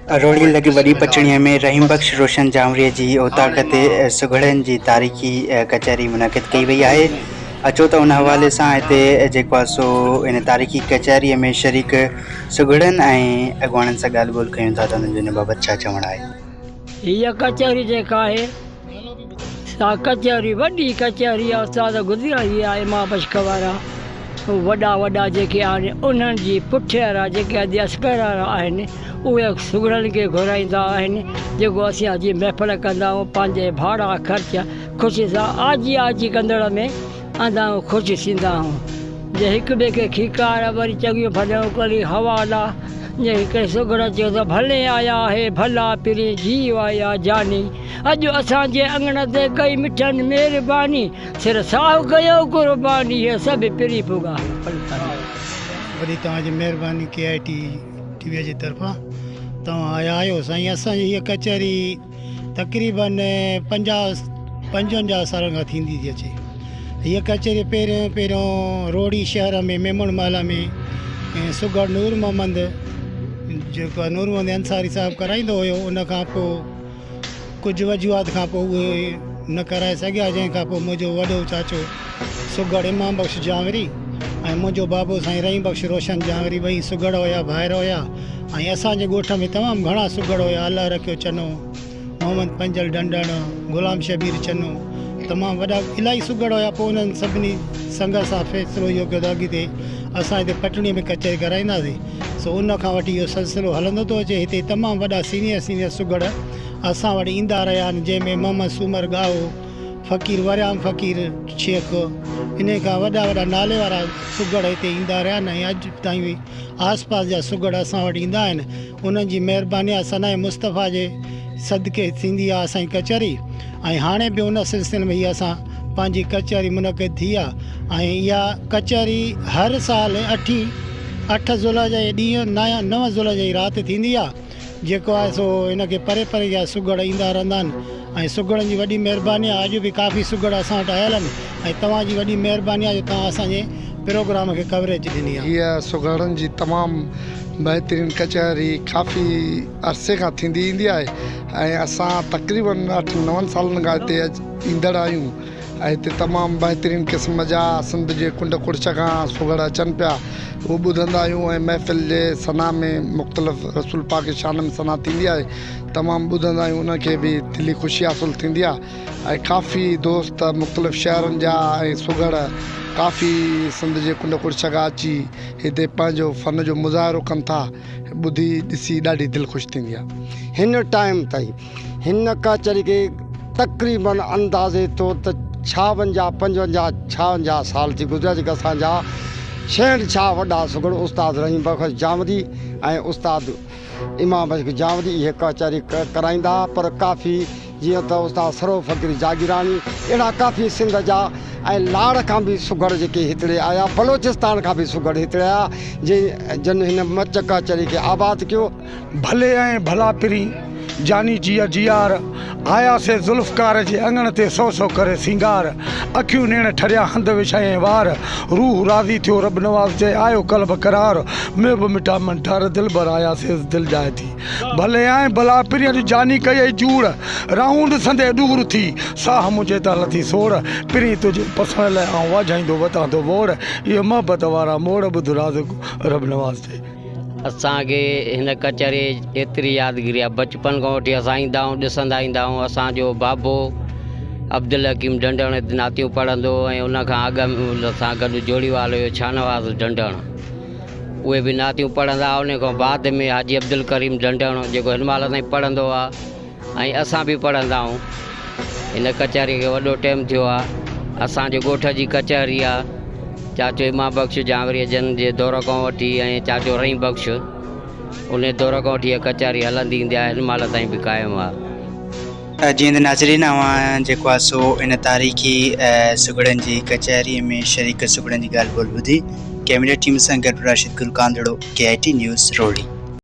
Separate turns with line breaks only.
روهڙي لڳ وڏي پچڻيء ۾ رحيم بخش روشن جانوريء جي اوطاق تي سگهڙن جي تاريخي ڪچهري منعقد ڪئي وئي آهي. اچو ته ان حوالي سان هتي جيڪو آهي سو ان تاريخي ڪچهريء ۾ شريڪ سگهڙن ۽ اڳواڻن سان ڳالهه ٻولهه ڪيون ٿا ته انهن جو ان بابت ڇا چوڻ آهي.
هيء ڪچهري جيڪا آهي سا ڪچهري وڏي ڪچهري آهي استاد گذريل ويا امام بخش وارا وڏا وڏا جيڪي آهن انهن جي پٺيرا جيڪي ادي اصغر وارا آهن اهي سگهڙن کي گهرائيندا آهن جيڪو اسين اچي محفل ڪندا آهيون پنهنجي ڀاڙا خرچ خوشي سان آجي آجي ڪندڙ ۾ آندا آهيون خوش ٿيندا آهيون جي هڪ ٻئي کي کيڪار وري چڱيون ڀليون ڪري حوالا جي هڪڙي سگهڙ چيو ته ڀلي آيا آهي ڀلا پرين جيء آيا جاني اڄ اسان جي اڱڻ تي ڪئي مٺن مهرباني سر ساهه ڪيو قرباني هي سڀ پرين پڳا هن پل تاني.
وڏي توهان جي مهرباني ڪي آء ٽي ٽي وي جي طرفان توهان آيا آهيو سائين اسان جي هيء ڪچهري تقريبن 50 55 سالن کان ٿيندي ٿي اچي. هيء ڪچهري پهريون پهريون روهڙي شهر ۾ ميمڻ محله ۾ سگهڙ نور محمد جيڪو نور محمد انصاري صاحب ڪرائيندو هيو ان کان پوء ڪجهه وجوهات کان پوء اهي نه ڪرائي سگهيا جنهن کان پوء منهنجو وڏو چاچو سگهڙ امام بخش جانوري ۽ منهنجو بابو سائين رحيم بخش روشن جانوري ٻئي سگهڙ هيا ڀائر هيا ۽ اسان جي ڳوٺ ۾ تمام گهڻا سگهڙ هيا، الله رکيو چنو، محمد پنجل ڍنڍڻ، غلام شبير چنو، تمام وڏا الاهي سگهڙ هيا، پوء انهن سڀني سنگت سان فيصلو اهو ڪيو ته اڳتي اسان هتي پٽڻي ۾ ڪچهري ڪرائينداسين، سو ان کان وٺي اهو سلسلو هلندو ٿو اچي، هتي تمام وڏا سينيئر سينيئر سگهڙ اسان وٽ ايندا رهيا آهن، جنهن ۾ محمد سومر ڳاهو، فقير وريام فقير شيخ، انهي کان وڏا وڏا نالي وارا سگهڙ هتي ايندا رهيا آهن ۽ اڄ تائين به آس پاس جا سگهڙ اسان وٽ ايندا آهن انهن جي مهرباني آهي ثناء مصطفيٰ جي صدقي ٿيندي آهي اسان جي ڪچهري ۽ هاڻي به ان سلسلي ۾ هي اسان پنهنجي ڪچهري منعقد ٿي آهي ۽ اها ڪچهري هر سال اٺين اٺ ذوالحج جي ڏينهن نو ذوالحج جي رات ٿيندي آهي جيڪو آهي سو هن کي پري پري جا سگهڙ ايندا رهندا آهن ۽ سگهڙن جي وڏي مهرباني آهي اڄ به ڪافي سگهڙ اسان وٽ آيل آهن ۽ توهان جي وڏي مهرباني آهي جو توهان اسان جي پروگرام کي ڪوريج ڏني آهي.
هيء سگهڙن جي تمام بهترين ڪچهري ڪافي عرصي کان ٿيندي ايندي آهي ۽ اسان تقريبن اٺن نون سالن کان هتي ايندڙ آهيون ۽ هتي تمام بهترين قسم جا سنڌ جي ڪنڊ ڪڙڇ کان سگهڙ اچن پيا اهو ٻڌندا آهيون ۽ محفل جي ثنا ۾ مختلف رسول پاڪ جي شان ۾ ثنا ٿيندي آهي تمام ٻڌندا آهيون انهن کي به دلي خوشي حاصل ٿيندي آهي ۽ ڪافي دوست مختلف شهرن جا ۽ سگهڙ ڪافي سنڌ جي ڪنڊ ڪڙڇ کان اچي هتي پنهنجو فن جو مظاهرو ڪن ٿا ٻڌي ڏسي ڏاڍي دل خوش ٿيندي آهي.
هن ٽائيم تائين هن ڪچهري کي تقريبن اندازي طور ته ڇاونجاهه پنجونجاهه ڇاونجاهه سال ٿي گذريا جيڪي اسان جا شهنشاهه وڏا سگهڙ استاد رحيم بخش جانوري ۽ استاد امام بخش جانوري اهي ڪچهري ڪرائيندا ها پر ڪافي جيئن ته استاد سرو فقير جاگيراڻي اهڙا ڪافي سنڌ جا ۽ لاڙ کان به سگهڙ جيڪي هتڙي آيا بلوچستان کان به سگهڙ هتڙي آيا جن هن مچ ڪچهري کي آباد ڪيو.
ڀلي ۽ ڀلا پرين، جاني جيء جيار، آيا سي ذوالفقار جي اڱڻ تي سو سو ڪري سينگار، اکيون نيڻ ٺريا هنڌ وڇايائين وار، روح راضي ٿيو رب نواز چئي آيو قلب قرار، محب مٺا منٺار دلبر آيا سيز دل جاء ٿي. ڀلي ۽ ڀلا پرين اڄ جاني ڪيئي جوڙ، راهون ڏسندي ڏور ٿي، ساهه منهنجي تان لٿي سوڙ، پرين تنهنجي پسڻ لئه آئون واجهائيندو وتان ٿو ووڙ، اهي محبت وارا موڙ ٻڌ راز رب نواز چئي.
اسان کي هن ڪچهري جي ايتري يادگيري آهي بچپن کان وٺي اسان ايندا آهيون ڏسندا ايندا آهيون اسان جو بابو عبدالحڪيم ڍنڍڻ هت نعتيون پڙهندو هو ۽ ان کان اڳ ۾ سان گڏ جوڙيوال هيو شاهنواز ڍنڍڻ اهي به نعتيون پڙهندا هئا ان کان بعد ۾ حاجي عبدالڪريم ڍنڍڻ جيڪو هن مهل تائين پڙهندو آهي ۽ اسان به پڙهندا آهيون. هن ڪچهري کي وڏو ٽيم ٿيو آ. اسان جي ڳوٺ جي ڪچهري آ. چاچو امام بخش جانوريء جن جي دور کان وٺي ۽ چاچو رحيم بخش انهي دور کان وٺي هيء ڪچهري هلندي ايندي آ. هن مهل تائين به قائم آ.
جيئن ته ناظرين اوهان جيڪو آ سو ان تاريخي سگهڙن جي ڪچهري ۾ شريڪ سگهڙن جي ڳالهه ٻولهه ٻڌي. ڪيمرا ٽيم سان گڏ Rashid Gul Kandhro, K I T news, Rohri.